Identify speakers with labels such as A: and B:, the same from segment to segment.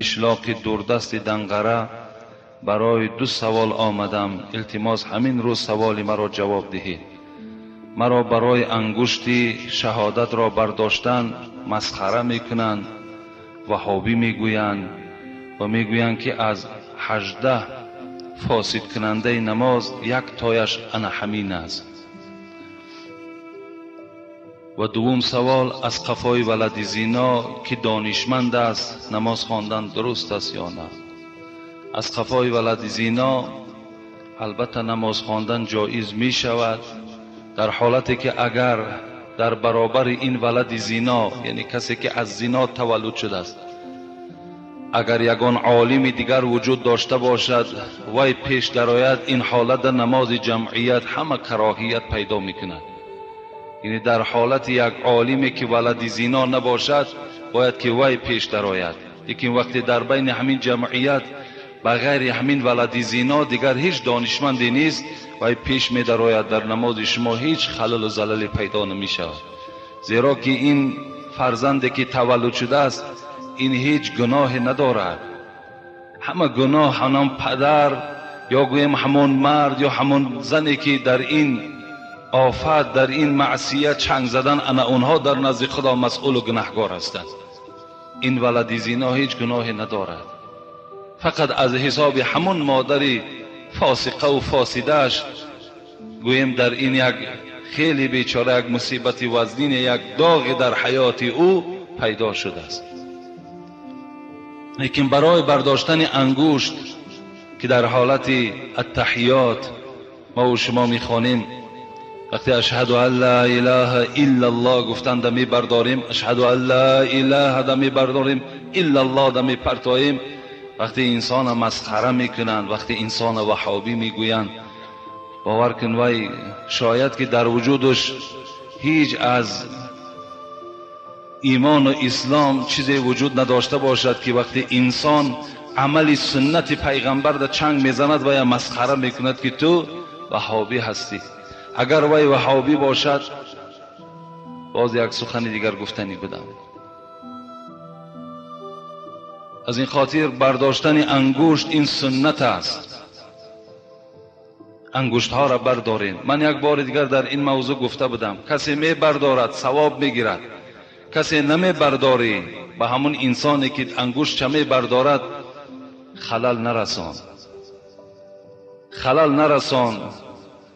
A: Қишлоқи дурдасти Данғара барои ду савол омадам. Илтимос, ҳамин рӯз саволи маро ҷавоб диҳед. Маро барои ангушти шаҳодатро бардоштан масхара мекунанд, ваҳобӣ мегӯянд ва мегӯянд, ки аз 18 фосидкунандаи намоз як тояш ана ҳамин аст. Ва дуввум савол, аз қафои валади зино, ки донишманд аст, намоз хондан дуруст аст ё на? Аз қафои валади зино албатта намоз хондан ҷоиз мешавад, дар ҳолате ки агар дар баробари ин валади зино, яъне касе ки аз зино таваллуд шудааст, агар ягон олими дигар вуҷуд дошта бошад, вай пеш дарояд, ин ҳолат намози ҷамъият ҳама кароҳият пайдо мекунад. Яъне дар ҳолати як олиме ки валади зино набошад, бояд ки вай пеш дарояд. Лекин вақте дар байни ҳамин ҷамъият ба ғайри ҳамин валади зино дигар ҳеҷ донишманде нест, вай пеш медарояд, дар намози шумо ҳеҷ халалу залале пайдо намешавад. Зеро ки ин фарзанде ки таваллуд шудааст, ин ҳеҷ гуноҳе надорад. Ҳама гуноҳ ҳамон падар ё гӯем ҳамон мард ё ҳамон зане ки дар ин офат, дар ин маъсият чанг задан, ана онҳо дар назди Худо масъулу гунаҳгор ҳастанд. Ин валади зино ҳеҷ гуноҳе надорад, фақат аз ҳисоби ҳамон модари фосиқаву фосидааш гӯем дар ин як хеле бечора, як мусибати вазнин, як доғе дар ҳаёти ӯ пайдо шудааст. Лекин барои бардоштани ангушт, ки дар ҳолати аттаҳиёт мо шумо мехонем, вақте ашҳаду ан ла илаҳа иллаллоҳ гуфтан да мебардорем, ашҳаду ан ла илаҳа да мебардорем, иллаллоҳ да мепартоем, вақте инсона масхара мекунанд, вақте инсона ваҳобӣ мегӯянд, бовар кун, вай шояд ки дар вуҷудаш ҳеҷ аз имону ислом чизе вуҷуд надошта бошад, ки вақте инсон амали суннати пайғамбар да чанг мезанад, вая масхара мекунад, ки ту ваҳобӣ ҳастӣ. Агар вай ваҳобӣ бошад, боз як сухани дигар гуфтанӣ будам. Аз ин хотир бардоштани ангушт ин суннат аст. Ангуштҳоро бардорем. Ман як бори дигар дар ин мавзӯъ гуфта будам, касе мебардорад савоб мегирад, касе намебардорӣ ба ҳамон инсоне ки ангуштча мебардорад халал нарасон, халал нарасон,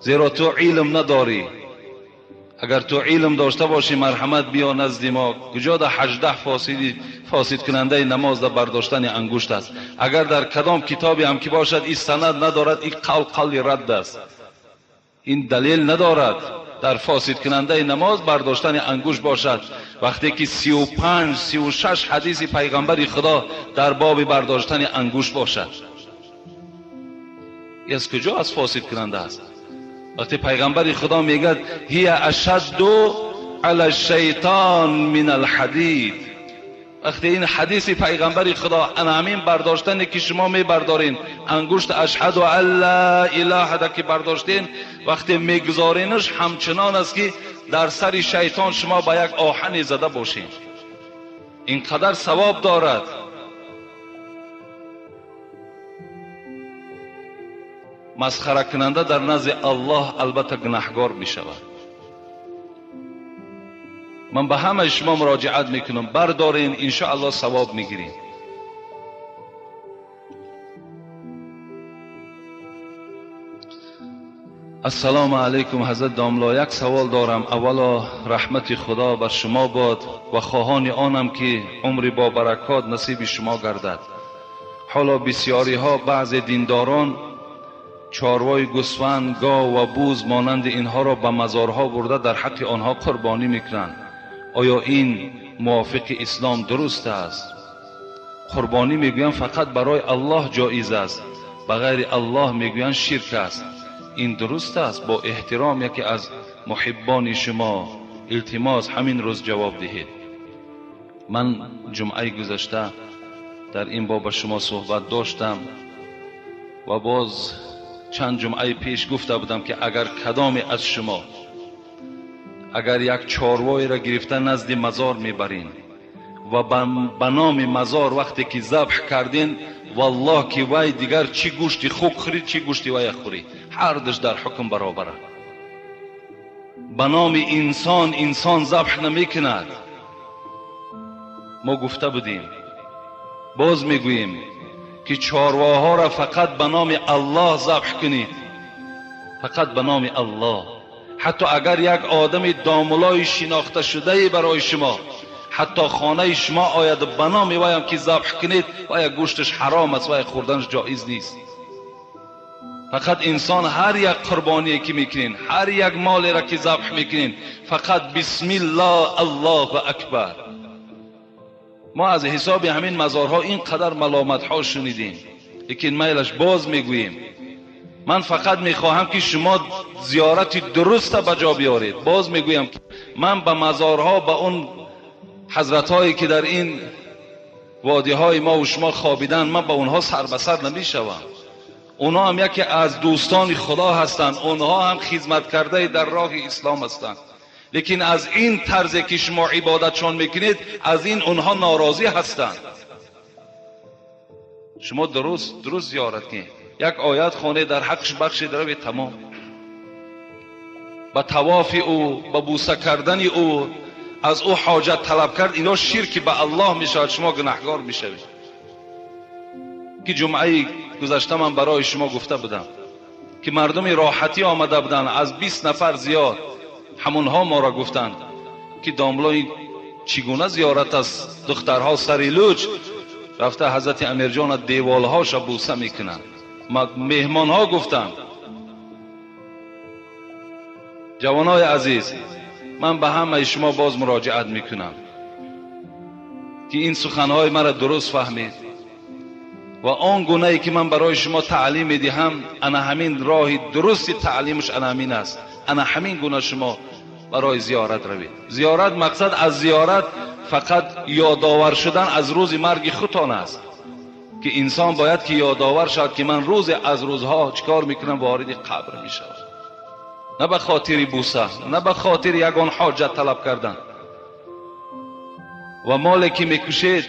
A: зеро ту илм надорӣ. Агар ту илм дошта бошӣ, марҳамат, биё назди мо. Куҷо да 18 фосидкунандаи намоз да бардоштани ангушт аст? Агар дар кадом китобе ҳам ки бошад, ин санад надорад, ин қавл қавли радд аст, ин далел надорад дар фосидкунандаи намоз бардоштани ангушт бошад. Вақте ки 35 36 ҳадиси пайғамбари Худо дар боби бардоштани ангушт бошад, ин аз куҷо аз фосидкунанда аст? Вақте пайғамбари Худо мегӯяд ҳия ашадду ала шайтон мин алҳадид, вақте ин ҳадиси пайғамбари Худо, ана ҳамин бардоштане ки шумо мебардорен, ангушт ашҳаду ан ла илаҳа да ки бардоштен, вақте мегузоренаш ҳамчунон аст ки дар сари шайтон шумо ба як оҳане зада бошед. Ин қадар савоб дорад. Масхаракунанда дар назди Аллоҳ албатта гунаҳгор мешавад. Ман ба ҳамаи шумо муроҷиат мекунам, бардорен, иншоаллоҳ савоб мегирем. Ассалому алайкум, ҳазрат домло, як савол дорам. Аввало раҳмати Худо бар шумо бод ва хоҳони онам ки умри бобаракот насиби шумо гардад. Ҳоло бисёриҳо, баъзе диндорон чорвои гӯсфанд, гов ва буз монанди инҳоро ба мазорҳо бурда дар ҳаққи онҳо қурбонӣ мекунанд. Оё ин мувофиқи ислом дуруст аст? Қурбонӣ мегӯянд фақат барои Аллоҳ ҷоиз аст, ба ғайри Аллоҳ мегӯянд ширк аст. Ин дуруст аст? Бо эҳтиром яке аз муҳиббони шумо, илтимос ҳамин рӯз ҷавоб диҳед. Ман ҷумъаи гузашта дар ин боб ба шумо суҳбат доштам ва боз чанд ҷумъаи пеш гуфта будам, ки агар кадоме аз шумо Агар як чорвоеро гирифта назди мазор мебарин ва ба номи мазор вақте ки забҳ кардин, валлоҳ ки вай дигар чӣ гӯшти хук хӯрӣ, чӣ гӯшти вая хӯрӣ, ҳар душ дар ҳукм баробаранд. Ба номи инсон инсон забҳ намекунад. Мо гуфта будем, боз мегӯем ки чорвоҳоро фақат ба номи Аллоҳ забҳ кунед, фақат ба номи Аллоҳ. Ҳатто агар як одами домулои шинохташудае барои шумо ҳатто хонаи шумо ояд, ба номи ваям ки забҳ кунед, вая гӯшташ ҳаром аст, вая хӯрданаш ҷоиз нест. Фақат инсон ҳар як қурбоние ки мекунед, ҳар як молеро ки забҳ мекунед, фақат бисмиллоҳ, Аллоҳу акбар. Мо аз ҳисоби ҳамин мазорҳо ин қадар маломатҳо шунидем, лекин майлаш боз мегӯем. Ман фақат мехоҳам ки шумо зиёрати дуруста ба ҷо биёред. Боз мегӯям, ман ба мазорҳо, ба он ҳазратҳое ки дар ин водиҳои мо ва шумо хобиданд, ман ба онҳо сар ба сар намешавам. Онҳо ҳам яке аз дӯстони Худо ҳастанд, онҳо ҳам хизматкардаи дар роҳи ислом ҳастанд. Лекин аз ин тарзе ки шумо ибодатшон мекунед, аз ин онҳо норозӣ ҳастанд. Шумо дуруст зиёрат кунед. Як оят хонед, дар ҳаққаш бахшед, равед, тамом. Ба тавофи ӯ, ба бӯса кардани ӯ, аз ӯ ҳоҷат талаб кард, ино ширки ба Аллоҳ мешавад, шумо гунаҳгор мешавед. Ки ҷумъаи гузашта ман барои шумо гуфта будам ки мардуми роҳатӣ омада буданд, аз 20 нафар зиёд. Ҳамонҳо моро гуфтанд ки домлои чӣ гуна зиёрат аст, духтарҳо сари луч рафта ҳазрати Амирҷона деволҳоша бӯса мекунанд. Меҳмонҳо гуфтанд. Ҷавонои азиз, ман ба ҳамаи шумо боз муроҷиат мекунам ки ин суханҳои маро дуруст фаҳмед ва он гунае ки ман барои шумо таълим медиҳам, ана ҳамин роҳи дурусти таълимаш ана ҳамин аст. Ана ҳамин гуна шумо барои зиёрат равед. Зиёрат, мақсад аз зиёрат фақат ёдовар шудан аз рӯзи марги худтон аст, ки инсон бояд ки ёдовар шавад ки ман рӯзе аз рӯзҳо чӣ кор мекунам, вориди қабр мешавам. На ба хотири бӯса, на ба хотири ягон ҳоҷат талаб кардан. Ва моле ки мекушед,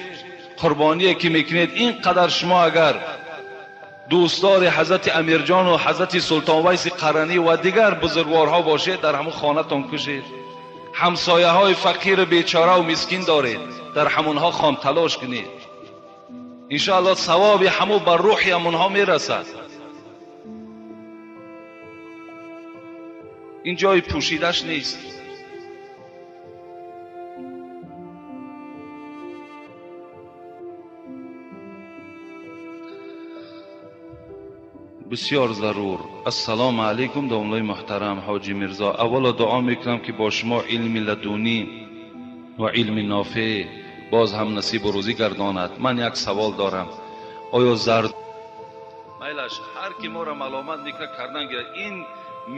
A: қурбоние ки мекунед, ин қадар шумо агар дӯстдори ҳазрати Амирҷон ва ҳазрати Султон Вайси Қаранӣ ва дигар бузургворҳо бошед, дар ҳамон хонатон кушед. Ҳамсояҳои фақиру бечораву мискин доред, дар ҳамонҳо хон талош кунед. Иншоаллоҳ савоби ҳамон ба рӯҳи ҳамонҳо мерасад. Ин ҷои пӯшидаш нест. Бисёр зарур. Ассалому алайкум, домлаи муҳтарам ҳоҷи Мирзо. Аввало дуо мекунам ки бо шумо илми ладунӣ ва илми нофеъ боз ҳам насибу рӯзӣ гардонад. Ман як савол дорам. Оё зард майлаш ҳар ки моро маломат мекунад кардан гирад. Ин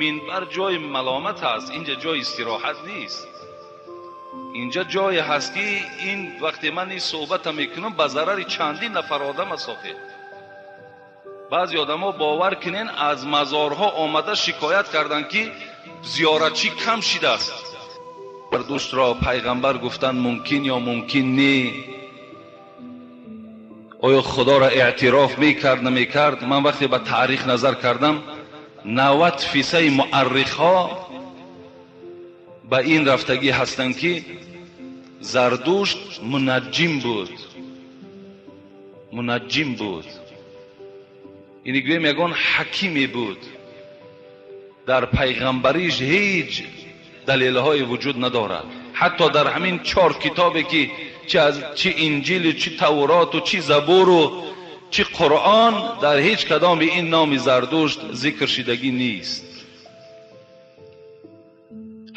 A: минбар ҷои маломат аст, инҷа ҷои истироҳат нест. Инҷа ҷое ҳаст ки ин вақте ман ин суҳбата мекунам ба зарари чандин нафар одам аст. Охир баъзе одамо бовар кунен аз мазорҳо омада шикоят карданд ки зиёратчӣ кам шидааст. Зардуштро пайғамбар гуфтан мумкин ё мумкин не? Оё Худоро эътироф мекард намекард? Ман вақте ба таърих назар кардам, 90% муаррихҳо ба ин рафтагӣ ҳастанд ки Зардушт мунаҷҷим буд. Мунаҷҷим буд. Ини гӯем ягон ҳакиме буд. Дар пайғамбариш ҳеҷ далелҳое вуҷуд надорад. Ҳатто дар ҳамин 4 китобе ки чи Инҷилу чи Тавроту чи Забуру чи Қуръон, дар ҳеҷ кадоми ин номи Зардушт зикр шидагӣ нест.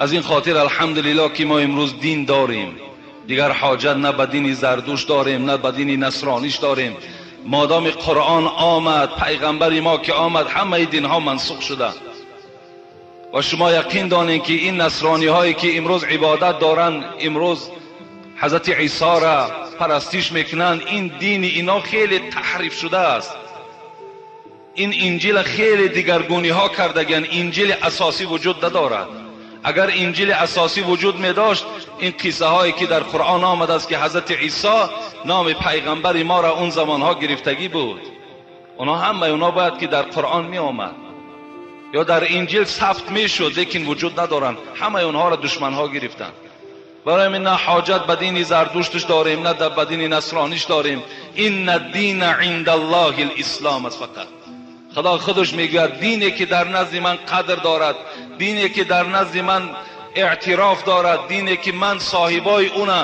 A: Аз ин хотир алҳамдулиллоҳ ки мо имрӯз дин дорем. Дигар ҳоҷат на ба дини Зардушт дорем, на ба дини насрониш дорем. Модоми Қуръон омад, пайғамбари мо ки омад, ҳамаи динҳо мансух шуданд. Ва шумо яқин донед ки ин насрониҳое ки имрӯз ибодат доранд, имрӯз ҳазрати Исоро парастиш мекунанд, ин дини ино хеле таҳриф шудааст. Ин инҷила хеле дигаргуниҳо кардагианд, инҷили асосӣ вуҷуд надорад. Агар Инҷили асосӣ вуҷуд медошт, ин қиссаҳое ки дар Қуръон омадааст ки ҳазрати Исо номи пайғамбари моро он замонҳо гирифтагӣ буд, онҳо ҳамаи онҳо бояд ки дар Қуръон меомад ё дар Инҷил сабт мешуд, лекин вуҷуд надоранд. Ҳамаи онҳоро душманҳо гирифтанд. Барои ҳамин на ҳоҷат ба дини Зардуштш дорем, на ба дини насрониш дорем. Инна дина индаллоҳи лислом аст фақат. Худо худаш мегӯяд дине ки дар назди ман қадр дорад, дине ки дар назди ман эътироф дорад, дине ки ман соҳибои уна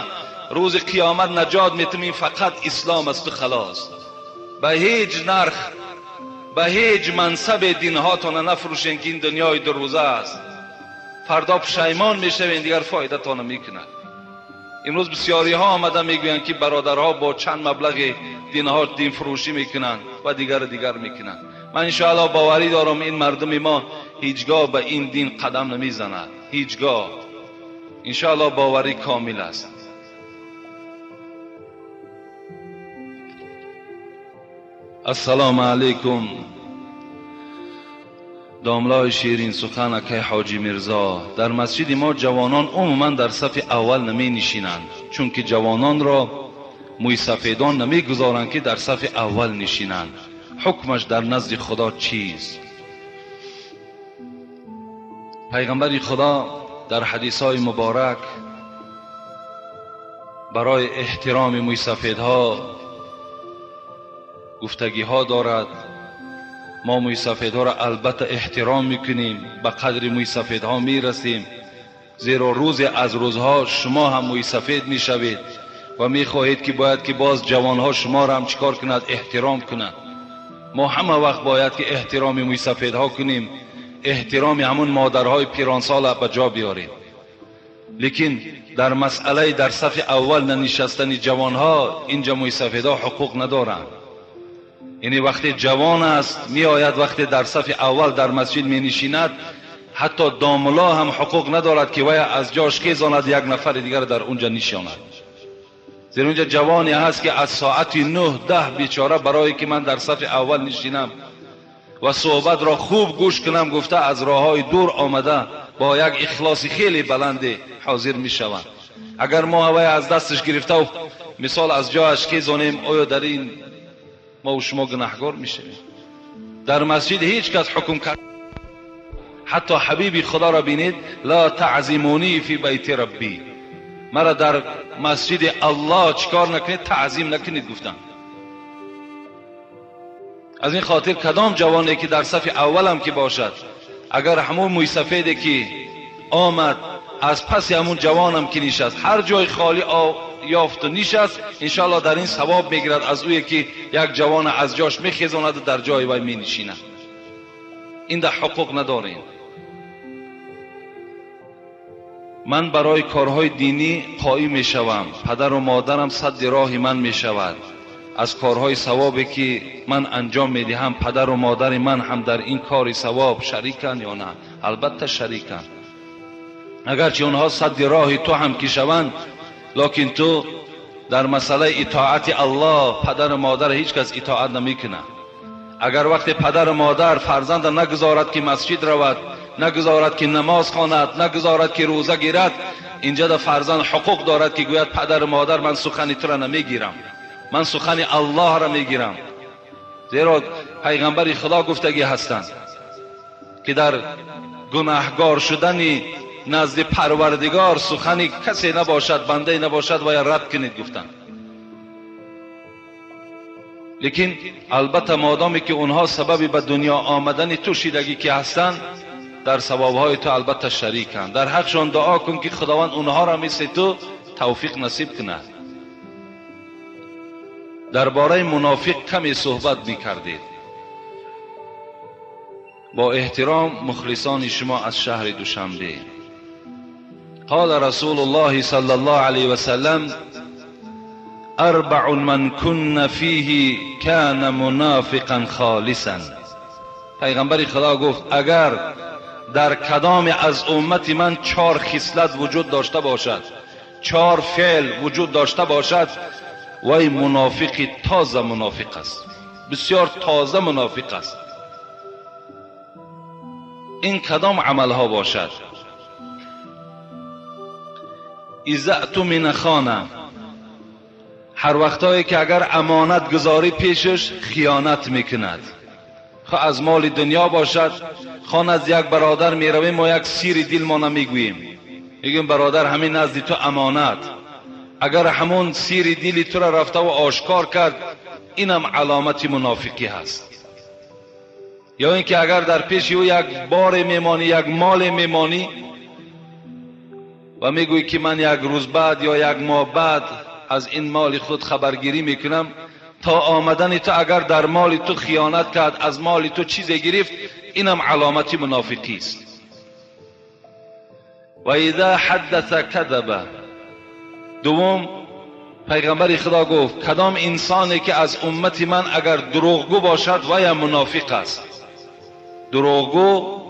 A: рӯзи қиёмат наҷот метам, ин фақат ислом аст халос. Ба ҳеҷ нарх, ба ҳеҷ мансабе динҳотона нафурӯшен ки ин дунёи дурӯза аст. Фардо пушаймон мешавен, дигар фоидатона мекунад. Имрӯз бисёриҳо омада мегӯянд ки бародарҳо бо чанд маблағи динҳо динфурӯшӣ мекунанд ва дигару дигар мекунанд. Ман иншоаллоҳ боварӣ дорам ин мардуми мо ҳеҷгоҳ ба ин дин қадам намезанад. Ҳеҷгоҳ. Иншоаллоҳ боварӣ комил аст. Ассалому алайкум. Домлаи ширин сухан акай Ҳоҷи Мирзо. Дар масҷиди мо ҷавонон умуман дар сафи аввал наменишинанд, чунки ҷавононро мӯйсафедон намегузоранд ки дар сафи аввал нишинанд. Ҳукмаш дар назди Худо чист? Пайғамбари Худо дар ҳадисҳои муборак барои эҳтироми мӯйсафедҳо гуфтагиҳо дорад. Мо мӯйсафедҳоро албатта эҳтиром мекунем, ба қадри мӯйсафедҳо мерасем, зеро рӯзе аз рӯзҳо шумо ҳам мӯйсафед мешавед ва мехоҳед ки бояд ки боз ҷавонҳо шуморо ҳам чикор кунад, эҳтиром кунад. Мо ҳама вақт бояд ки эҳтироми мӯйсафедҳо кунем, эҳтироми ҳамон модарҳои пиронсола ба ҷо биёрем. Лекин дар масъалаи дар сафи аввал нанишастани ҷавонҳо инҷа мӯйсафедҳо ҳуқуқ надоранд. Яъне вақте ҷавон аст меояд, вақте дар сафи аввал дар масҷид менишинад, ҳатто домулло ҳам ҳуқуқ надорад ки вай аз ҷош хезонад, як нафари дигар дар унҷа нишонад. Зеро унҷа ҷавоне ҳаст ки аз соати 9-10 бечора барое ки ман дар сафи аввал нишинам ва суҳбатро хуб гӯш кунам гуфта аз роҳҳои дур омада бо як ихлоси хеле баланде ҳозир мешаванд. Агар мо вай аз дасташ гирифта мисол аз ҷояш хезонем, оё дар ин мо ва шумо гунаҳгор мешавем? Дар масҷид ҳеҷ кас ҳукм кард, ҳатто ҳабиби Худоро бинед, ла таъзимунӣ фи байти раббӣ, маро дар масҷиди Аллоҳ чикор накунед, таъзим накунед гуфтанд. Аз ин хотир кадом ҷавоне ки дар сафи аввалам ки бошад, агар ҳамон мӯйсафеде ки омад аз паси ҳамон ҷавонам ки нишаст, ҳар ҷои холӣ ёфту нишаст, иншоаллоҳ дар ин савоб мегирад аз ӯе ки як ҷавон аз ҷош мехезонад ва дар ҷои вай менишинад. Ин дар ҳуқуқ надорем. Ман барои корҳои динӣ қоим мешавам, падару модарам садди роҳи ман мешавад. Аз корҳои савобе ки ман анҷом медиҳам, падару модари ман ҳам дар ин кори савоб шариканд ё на? Албатта шариканд. Агарчи онҳо садди роҳи ту ҳам ки шаванд, лекин ту дар масъалаи итоати Аллоҳ падару модар ҳеҷ кас итоат намекунад. Агар вақте падару модар фарзанда нагузорад ки масҷид равад, нагузорад ки намоз хонад, нагузорад ки рӯза гирад, инҷа да фарзанд ҳуқуқ дорад ки гӯяд падару модар ман сухани тура намегирам, ман сухани Аллоҳро мегирам. Зеро пайғамбари Худо гуфтагӣ ҳастанд ки дар гунаҳгор шудани назди Парвардигор сухани касе набошад, бандае набошад ва я рад кунед гуфтанд. Лекин албатта модоме ки онҳо сабаби ба дунё омадани ту шидагӣ ки ҳастанд, дар савобҳои ту албатта шариканд. Дар ҳақшон дуо кун ки Худованд онҳоро мисли ту тавфиқ насиб кунад. Дар бораи мунофиқ каме суҳбат мекардед. Бо эҳтиром мухлисони шумо аз шаҳри Душанбе. قال رسول الله صلى الله عليه وسلم أربع من كن فيه كان منافقا خالصا. پیغمبر خدا گفت اگر در کدام از امت من 4 خصلت وجود داشته باشد، 4 فعل وجود داشته باشد، وای منافقی تازه منافق است، بسیار تازه منافق است. این کدام عملها باشد؟ اذا اؤتمن خان، هر وقتایی که اگر امانت گذاری پیشش خیانت میکند، خواه از مال دنیا باشد، خواه از یک برادر میرویم ما یک سیر دل ما نمیگوییم، میگیم برادر همین نزد تو امانت، اگر همون سیر دل تو را رفته و آشکار کرد، اینم علامت منافقی هست. یا اینکه اگر در پیش او یک بار میمانی، یک مال میمانی و میگویی که من یک روز بعد یا یک ماه بعد از این مال خود خبرگیری میکنم، تا آمدن تو اگر در مال تو خیانت کرد، از مال تو چیزی گرفت، اینم علامت منافقی است. و اذا حدث کذب. دوم، پیغمبر خدا گفت کدام انسانی که از امت من اگر دروغگو باشد وی منافق است. دروغگو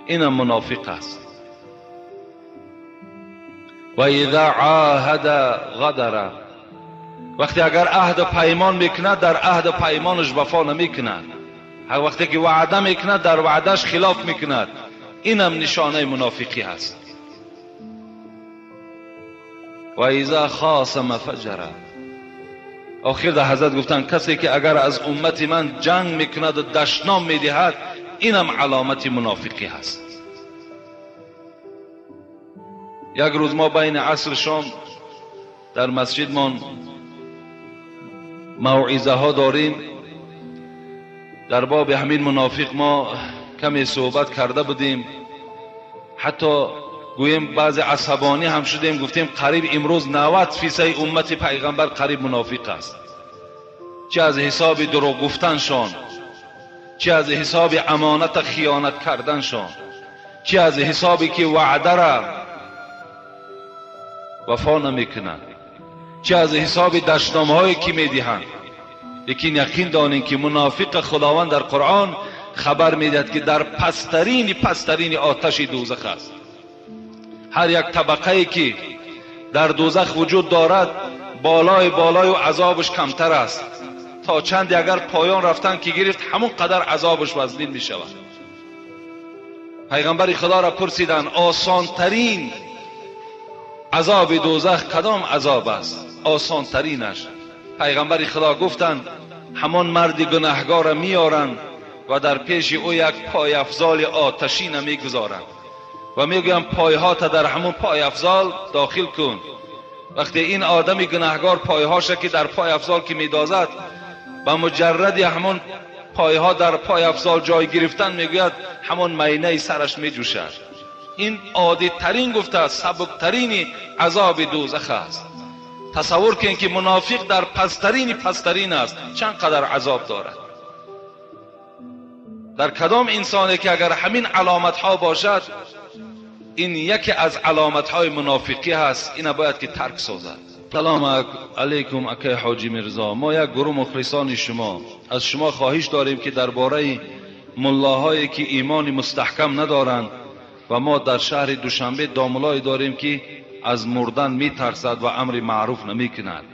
A: اینم منافق است. و اذا عاهد غدر. وقتی اگر عهد پیمان میکند، در عهد پیمانش وفا نمیکند، هر وقتی که وعده میکند در وعدهش خلاف میکند، اینم نشانه منافقی هست. و اذا خاصم فجر. آخر در حضرت گفتن کسی که اگر از امت من جنگ میکند و دشنام میدهد، اینم علامت منافقی هست. یک روز ما بین عصر شام در مسجدمان موعظه ها داریم، در باب همین منافق ما کمی صحبت کرده بودیم، حتی گوییم بعض عصبانی هم شدیم، گفتیم قریب امروز 90% امت پیغمبر قریب منافق است، چه از حساب دروغ گفتنشان، چه از حساب امانت خیانت کردنشان، چه از حسابی که وعده را وفا نمیکنند، چه از حساب دشنام هایی که میدهند. لیکن یقین دانیم که منافق خداوند در قرآن خبر میدهد که در پسترین پسترین آتش دوزخ است. هر یک طبقه که در دوزخ وجود دارد، بالای بالای و عذابش کمتر است، تا چند اگر پایان رفتن که گرفت همون قدر عذابش وزنین می شود. پیغمبر خدا را پرسیدند آسان ترین عذاب دوزخ کدام عذاب است؟ آسان ترینش. پیغمبر خدا گفتند همان مرد گناهگار را میارند و در پیش او یک پای افزال آتشین میگذارند و میگویم پایها تا در همون پای افزال داخل کن. وقتی این آدم گناهگار پایهاش که در پای افزال که میدازد، به مجرد همون پایها در پای افزال جای گرفتن، میگوید همون مینه سرش میجوشد. این عادی ترین گفته سبک ترین عذاب دوزخ است. تصور کن که منافق در پسترین پسترین است، چند قدر عذاب دارد. در کدام انسانی که اگر همین علامت ها باشد، این یکی از علامت های منافقی هست، اینا باید که ترک سازد. سلام علیکم اکی حاجی میرزا، ما یک گروه مخلصان شما، از شما خواهش داریم که درباره ملاهایی که ایمان مستحکم ندارند و ما در شهر دوشنبه داملای داریم که از مردن میترسد و امر معروف نمیکند،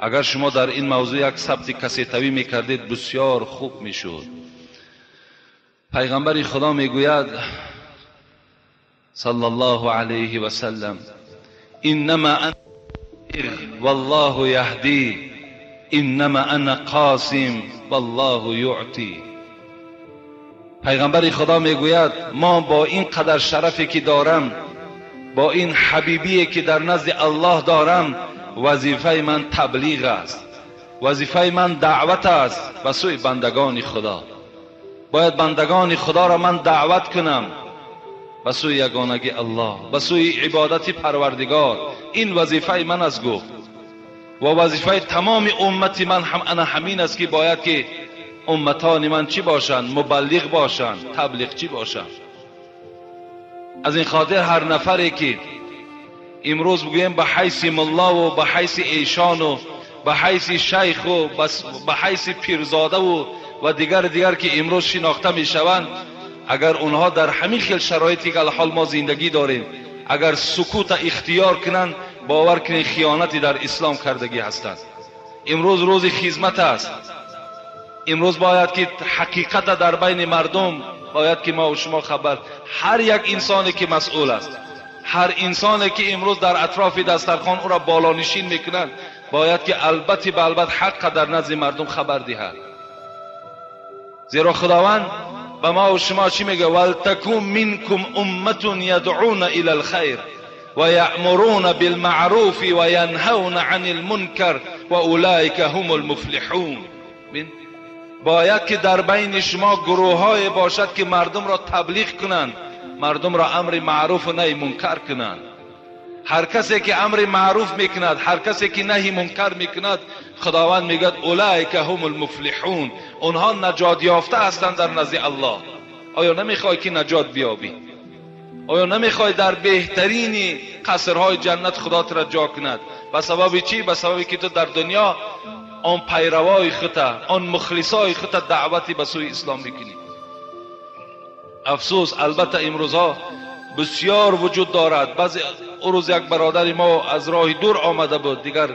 A: اگر شما در این موضوع یک ثبت کسیتوی میکردید بسیار خوب میشد. پیغمبر خدا میگوید صلی الله علیه و سلم انما انا والله یهدی انما انا قاسم والله یعطی. پیغمبر خدا میگوید ما با این قدر شرفی که دارم، با این حبیبی که در نزد الله دارم، وظیفه من تبلیغ است، وظیفه من دعوت است به سوی بندگان خدا. باید بندگان خدا را من دعوت کنم به سوی یگانگی الله، به سوی عبادت پروردگار. این وظیفه من است گفت، و وظیفه تمام امت من هم انا همین است که باید که امتان من چی باشند؟ مبلغ باشند، تبلیغ چی باشند. از این خاطر هر نفری که امروز بگوییم به حیث ملا و به حیث ایشان و به حیث شیخ و به حیث پیرزاده و دیگر که امروز شناخته میشوند، اگر اونها در همین خیل شرایطی که الحال ما زندگی داریم اگر سکوت اختیار کنند، باور کنید خیانتی در اسلام کردگی هستند. امروز روز خدمت است، امروز باید که حقیقت در بین مردم باید که ما و شما خبر، هر یک انسانی که مسئول است، هر انسانی که امروز در اطراف دسترخوان او را بالانشین میکنند باید که البته به البته حق در نزد مردم خبر دهد. زیرا خداوند به ما و شما چی میگه؟ ولتکن منکم امة یدعون الی الخیر و یأمرون بالمعروف و ینهون عن المنکر و اولئک هم المفلحون. باید که در بین شما گروه های باشد که مردم را تبلیغ کنند، مردم را امر معروف و نهی منکر کنند. هر کسی که امر معروف میکند، هر کسی که نهی منکر میکند، خداوند میگوید اولئک هم المفلحون، اونها نجات یافته هستند در نزد الله. آیا نمیخوای که نجات بیابی؟ آیا نمیخوای در بهترین قصرهای جنت خدا را جا کند؟ به سبب چی؟ به سبب که تو در دنیا آن پیروای خود، آن مخلصای خود دعوتی به سوی اسلام میکنی. افسوس، البته امروزها بسیار وجود دارد. بعضی روز یک برادر ما از راه دور آمده بود، دیگر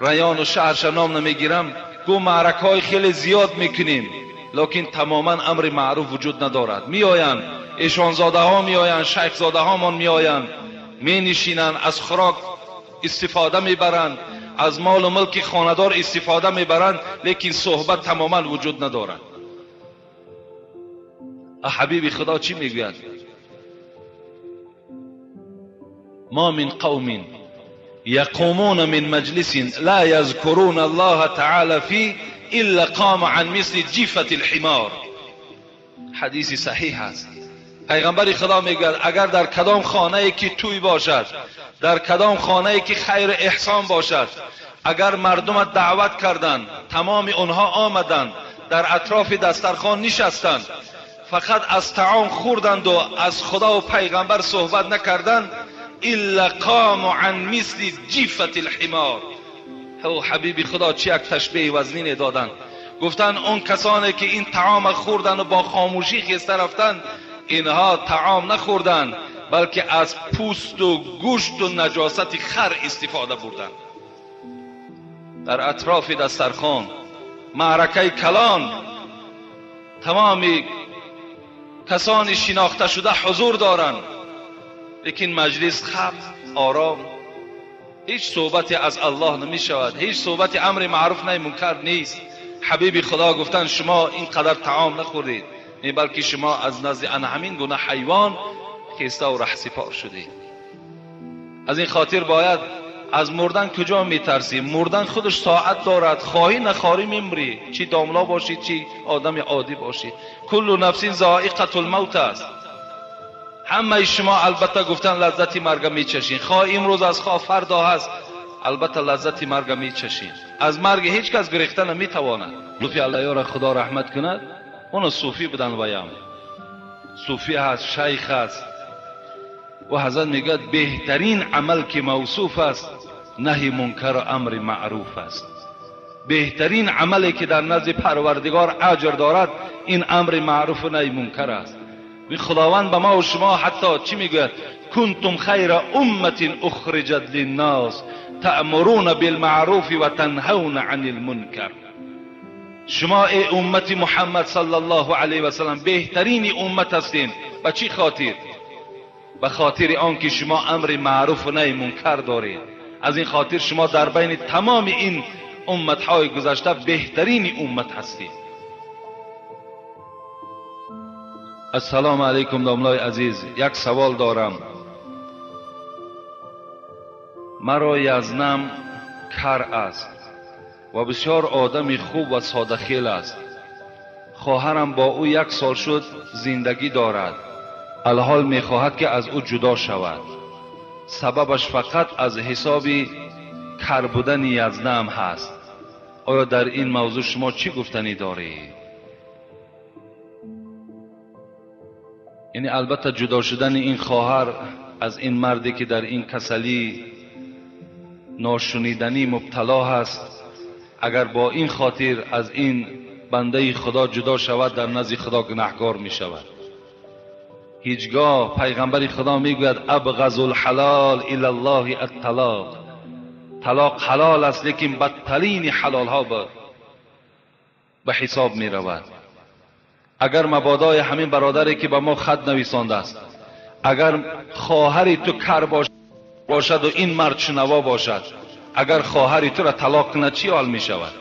A: ریان و شهرش نام نمیگیرم، گو معرکه های خیلی زیاد میکنیم، لکن تماما امر معروف وجود ندارد. میآیند ایشانزاده ها میآیند، شیخ زاده ها مان میآیند، می نشینند، از خوراک استفاده میبرند، از مال و ملک خاندار استفاده میبرند، لیکن صحبت تماما وجود ندارد. حبیب خدا چی میگوید؟ ما من قوم یقومون من مجلس لا یذکرون الله تعالی فی الا قام عن مثل جیفة الحمار. حدیث صحیح است. پیغمبر خدا میگوید اگر در کدام خانه که توی باشد، در کدام خانه که خیر احسان باشد، اگر مردم دعوت کردند، تمام آنها آمدند، در اطراف دسترخوان نشستند، فقط از طعام خوردند و از خدا و پیغمبر صحبت نکردند، الا قام عن مثل جیفة الحمار. او حبیب خدا چه یک تشبیه وزنین دادند. گفتند اون کسانی که این طعام خوردند و با خاموشی خسته رفتند، اینها طعام نخوردند بلکه از پوست و گوشت و نجاست خر استفاده بردند. در اطراف دسترخوان معرکه کلان تمام کسانی شناخته شده حضور دارند، لیکن مجلس خب آرام، هیچ صحبتی از الله نمی شود، هیچ صحبت امر معروف نهی منکر نیست. حبیب خدا گفتن شما اینقدر طعام نخوردید، بلکه شما از نزد همین گونه حیوان خسته و رهسپار شدید. از این خاطر باید از مردن کجا میترسی؟ مردن خودش ساعت دارد، خواهی نخواهی میمری، چی داملا باشی چی آدم عادی باشی. کل نفس ذائقة الموت است. همه شما البته گفتن لذت مرگ میچشین، خواه امروز از خواه فردا هست، البته لذت مرگ میچشین. از مرگ هیچ کس گریخته نمیتواند. لطفی الله را خدا رحمت کند، اون صوفی بودن ویم صوفی هست، شیخ هست، و حضرت میگه بهترین عمل که موصوف است نهی منکر و امر معروف است. بهترین عملی که در نزد پروردگار اجر دارد این امر معروف و نهی منکر است. خداوند به ما و شما حتی چی میگوید؟ کنتم خیر امة اخرجت للناس تأمرون بالمعروف و تنهون عن المنکر. شما ای امت محمد صلی الله علیه و سلم بهترین امت هستین. به چی خاطر؟ به خاطر آنکه شما امر معروف و نهی منکر دارید. از این خاطر شما در بین تمام این امتهای گذشته بهترین امت هستید. السلام علیکم داملای عزیز، یک سوال دارم. مرا یزنم کر است و بسیار آدم خوب و ساده خیل است. خواهرم با او 1 سال شد زندگی دارد. الحال میخواهد که از او جدا شود. سببش فقط از حساب کر بودن یزنم هست. آیا در این موضوع شما چی گفتنی دارید؟ یعنی البته جدا شدن این خواهر از این مردی که در این کسلی ناشنیدنی مبتلا هست، اگر با این خاطر از این بنده خدا جدا شود در نزد خدا گناهکار می شود. هیچگاه پیغمبر خدا میگوید ابغض الحلال الی الله الطلاق. طلاق حلال است لیکن بدترین حلال ها به حساب می رود. اگر مبادای همین برادری که به ما خط نویسانده است، Агар хоҳари ту кар бошад ва ин мард шунаво бошад, агар хоҳари туро талоқ кунад, чӣ ҳол мешавад?